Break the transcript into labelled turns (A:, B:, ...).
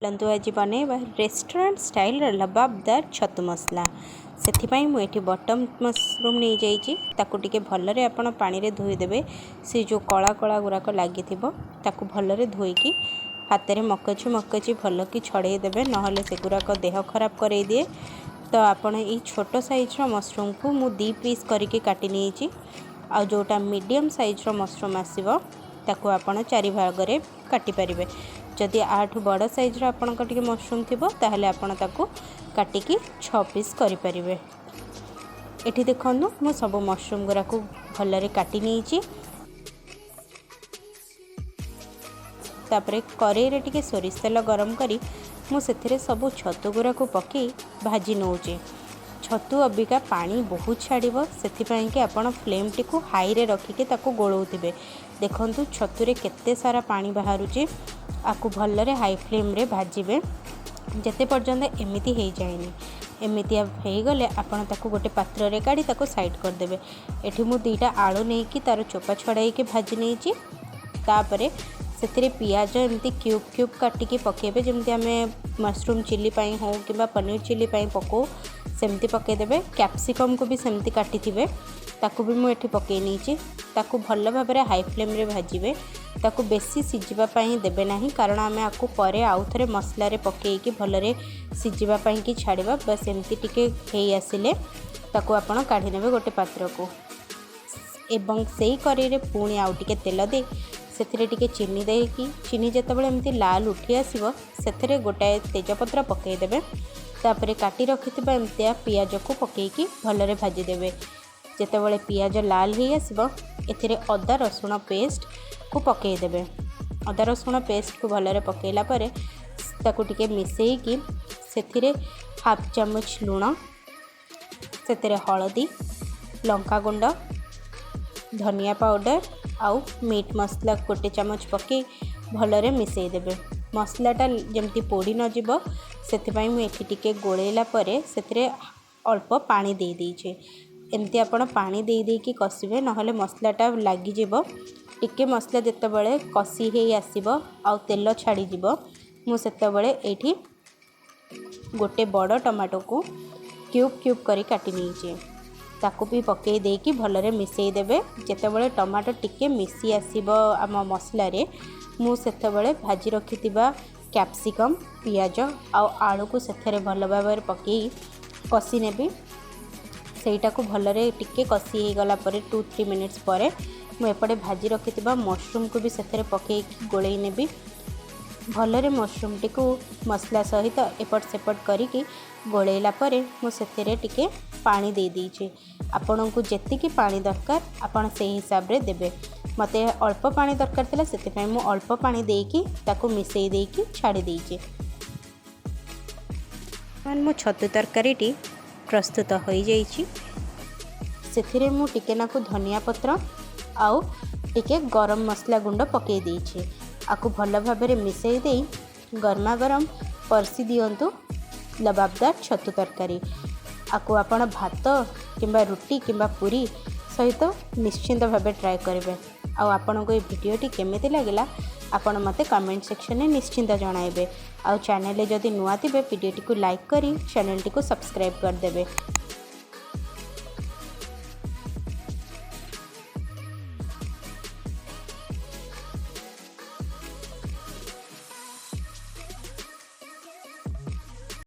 A: ଚାଲନ୍ତୁ, ଆଜି ବନେଇବା ରେଷ୍ଟୁରାଣ୍ଟ ଷ୍ଟାଇଲର ଲବାବଦାର ଛତୁ ମସଲା। ସେଥିପାଇଁ ମୁଁ ଏଠି ବଟନ୍ ମସରୁମ୍ ନେଇଯାଇଛି। ତାକୁ ଟିକେ ଭଲରେ ଆପଣ ପାଣିରେ ଧୋଇଦେବେ। ସେ ଯେଉଁ କଳା କଳା ଗୁଡ଼ାକ ଲାଗିଥିବ, ତାକୁ ଭଲରେ ଧୋଇକି ହାତରେ ମକଚି ମକଚି ଭଲକି ଛଡ଼େଇ ଦେବେ, ନହେଲେ ସେଗୁଡ଼ାକ ଦେହ ଖରାପ କରେଇ ଦିଏ। ତ ଆପଣ ଏଇ ଛୋଟ ସାଇଜ୍ର ମସରୁମ୍କୁ ମୁଁ ଦୁଇ ପିସ୍ କରିକି କାଟି ନେଇଛି। ଆଉ ଯେଉଁଟା ମିଡ଼ିୟମ୍ ସାଇଜ୍ର ମସରୁମ୍ ଆସିବ, ତାକୁ ଆପଣ ଚାରି ଭାଗରେ କାଟିପାରିବେ। ଯଦି ୟାଠୁ ବଡ଼ ସାଇଜ୍ର ଆପଣଙ୍କ ଟିକେ ମସରୁମ୍ ଥିବ, ତାହେଲେ ଆପଣ ତାକୁ କାଟିକି ଛଅ ପିସ୍ କରିପାରିବେ। ଏଠି ଦେଖନ୍ତୁ, ମୁଁ ସବୁ ମସରୁମ୍ ଗୁଡ଼ାକୁ ଭଲରେ କାଟି ନେଇଛି। ତାପରେ କରେଇରେ ଟିକେ ସୋରିଷ ତେଲ ଗରମ କରି ମୁଁ ସେଥିରେ ସବୁ ଛତୁ ଗୁଡ଼ାକୁ ପକାଇ ଭାଜି ନେଉଛି। ଛତୁ ଅବିକା ପାଣି ବହୁତ ଛାଡ଼ିବ, ସେଥିପାଇଁକି ଆପଣ ଫ୍ଲେମ୍ଟିକୁ ହାଇରେ ରଖିକି ତାକୁ ଗୋଳଉଥିବେ। ଦେଖନ୍ତୁ, ଛତୁରେ କେତେ ସାରା ପାଣି ବାହାରୁଛି। ଆକୁ ଭଲରେ ହାଇ ଫ୍ଲେମ୍ରେ ଭାଜିବେ, ଯେତେ ପର୍ଯ୍ୟନ୍ତ ଏମିତି ହେଇଯାଇନି। ଏମିତିଆ ହେଇଗଲେ ଆପଣ ତାକୁ ଗୋଟେ ପାତ୍ରରେ କାଢ଼ି ତାକୁ ସାଇଡ଼୍ କରିଦେବେ। ଏଠି ମୁଁ ଦୁଇଟା ଆଳୁ ନେଇକି ତା'ର ଚୋପା ଛଡ଼ାଇକି ଭାଜି ନେଇଛି। ତାପରେ ସେଥିରେ ପିଆଜ ଏମିତି କ୍ୟୁବ୍ କ୍ୟୁବ୍ କାଟିକି ପକାଇବେ। ଯେମିତି ଆମେ ମସରୁମ୍ ଚିଲି ପାଇଁ ହେଉ କିମ୍ବା ପନିର ଚିଲି ପାଇଁ ପକାଉ, ସେମିତି ପକାଇଦେବେ। କ୍ୟାପ୍ସିକମ୍କୁ ବି ସେମିତି କାଟିଥିବେ, ତାକୁ ବି ମୁଁ ଏଠି ପକାଇ ନେଇଛି। ତାକୁ ଭଲ ଭାବରେ ହାଇ ଫ୍ଲେମ୍ରେ ଭାଜିବେ। ତାକୁ ବେଶୀ ସିଝିବା ପାଇଁ ଦେବେ ନାହିଁ, କାରଣ ଆମେ ଆକୁ ପରେ ଆଉ ଥରେ ମସଲାରେ ପକାଇକି ଭଲରେ ସିଝିବା ପାଇଁକି ଛାଡ଼ିବା। ବାସ୍, ଏମିତି ଟିକେ ହେଇ ଆସିଲେ ତାକୁ ଆପଣ କାଢ଼ି ନେବେ ଗୋଟେ ପାତ୍ରକୁ। ଏବଂ ସେଇ କରେଇରେ ପୁଣି ଆଉ ଟିକେ ତେଲ ଦେଇ ସେଥିରେ ଟିକେ ଚିନି ଦେଇକି, ଚିନି ଯେତେବେଳେ ଏମିତି ଲାଲ ଉଠି ଆସିବ, ସେଥିରେ ଗୋଟାଏ ତେଜପତ୍ର ପକାଇଦେବେ। ତାପରେ କାଟି ରଖିଥିବା ଏମିତିଆ ପିଆଜକୁ ପକାଇକି ଭଲରେ ଭାଜିଦେବେ। ଯେତେବେଳେ ପିଆଜ ଲାଲ ହେଇ ଆସିବ, ଏଥିରେ ଅଦା ରସୁଣ ପେଷ୍ଟକୁ ପକାଇଦେବେ। ଅଦା ରସୁଣ ପେଷ୍ଟକୁ ଭଲରେ ପକାଇଲା ପରେ ତାକୁ ଟିକେ ମିଶାଇକି ସେଥିରେ ହାଫ୍ ଚାମଚ ଲୁଣ, ସେଥିରେ ହଳଦୀ, ଲଙ୍କାଗୁଣ୍ଡ, ଧନିଆ ପାଉଡ଼ର ଆଉ ମିଟ୍ ମସଲା ଗୋଟେ ଚାମଚ ପକାଇ ଭଲରେ ମିଶାଇ ଦେବେ। ମସଲାଟା ଯେମିତି ପୋଡ଼ି ନଯିବ, ସେଥିପାଇଁ ମୁଁ ଏଠି ଟିକେ ଗୋଳେଇଲା ପରେ ସେଥିରେ ଅଳ୍ପ ପାଣି ଦେଇଦେଇଛି। ଏମିତି ଆପଣ ପାଣି ଦେଇ ଦେଇକି କଷିବେ, ନହେଲେ ମସଲାଟା ଲାଗିଯିବ। ଟିକେ ମସଲା ଯେତେବେଳେ କଷି ହେଇ ଆସିବ ଆଉ ତେଲ ଛାଡ଼ିଯିବ, ମୁଁ ସେତେବେଳେ ଏଇଠି ଗୋଟେ ବଡ଼ ଟମାଟୋକୁ କ୍ୟୁବ୍ କ୍ୟୁବ୍ କରି କାଟି ନେଇଛି। ତାକୁ ବି ପକାଇ ଦେଇକି ଭଲରେ ମିଶାଇ ଦେବେ। ଯେତେବେଳେ ଟମାଟୋ ଟିକେ ମିଶି ଆସିବ ଆମ ମସଲାରେ, ମୁଁ ସେତେବେଳେ ଭାଜି ରଖିଥିବା କ୍ୟାପ୍ସିକମ୍, ପିଆଜ ଆଉ ଆଳୁକୁ ସେଥିରେ ଭଲ ଭାବରେ ପକାଇ କଷି ନେବି। ସେଇଟାକୁ ଭଲରେ ଟିକେ କଷି ହେଇଗଲା ପରେ, 2-3 ମିନିଟ୍ସ ପରେ, ମୁଁ ଏପଟେ ଭାଜି ରଖିଥିବା ମସରୁମ୍କୁ ବି ସେଥିରେ ପକାଇକି ଗୋଳେଇ ନେବି। ଭଲରେ ମସରୁମ୍ଟିକୁ ମସଲା ସହିତ ଏପଟ ସେପଟ କରିକି ଗୋଳେଇଲା ପରେ ମୁଁ ସେଥିରେ ଟିକେ ପାଣି ଦେଇଦେଇଛି। ଆପଣଙ୍କୁ ଯେତିକି ପାଣି ଦରକାର, ଆପଣ ସେଇ ହିସାବରେ ଦେବେ। ମୋତେ ଅଳ୍ପ ପାଣି ଦରକାର ଥିଲା, ସେଥିପାଇଁ ମୁଁ ଅଳ୍ପ ପାଣି ଦେଇକି ତାକୁ ମିଶାଇ ଦେଇକି ଛାଡ଼ି ଦେଇଛି। ମୋ ଛତୁ ତରକାରୀଟି ପ୍ରସ୍ତୁତ ହୋଇଯାଇଛି। ସେଥିରେ ମୁଁ ଟିକେ ନାକୁ ଧନିଆ ପତ୍ର ଆଉ ଟିକେ ଗରମ ମସଲା ଗୁଣ୍ଡ ପକାଇ ଦେଇଛି। ଆକୁ ଭଲ ଭାବରେ ମିଶାଇ ଦେଇ ଗରମା ଗରମ ପରସି ଦିଅନ୍ତୁ ଲବାବଦାର ଛତୁ ତରକାରୀ। ଆକୁ ଆପଣ ଭାତ କିମ୍ବା ରୁଟି କିମ୍ବା ପୁରୀ ସହିତ ନିଶ୍ଚିନ୍ତ ଭାବେ ଟ୍ରାଏ କରିବେ। ଆଉ ଆପଣଙ୍କୁ ଏ ଭିଡ଼ିଓଟି କେମିତି ଲାଗିଲା, ଆପଣ ମୋତେ କମେଣ୍ଟ ସେକ୍ସନରେ ନିଶ୍ଚିନ୍ତ ଜଣାଇବେ। ଆଉ ଚ୍ୟାନେଲରେ ଯଦି ନୂଆ ଥିବେ, ଭିଡ଼ିଓଟିକୁ ଲାଇକ୍ କରି ଚ୍ୟାନେଲଟିକୁ ସବସ୍କ୍ରାଇବ୍ କରିଦେବେ।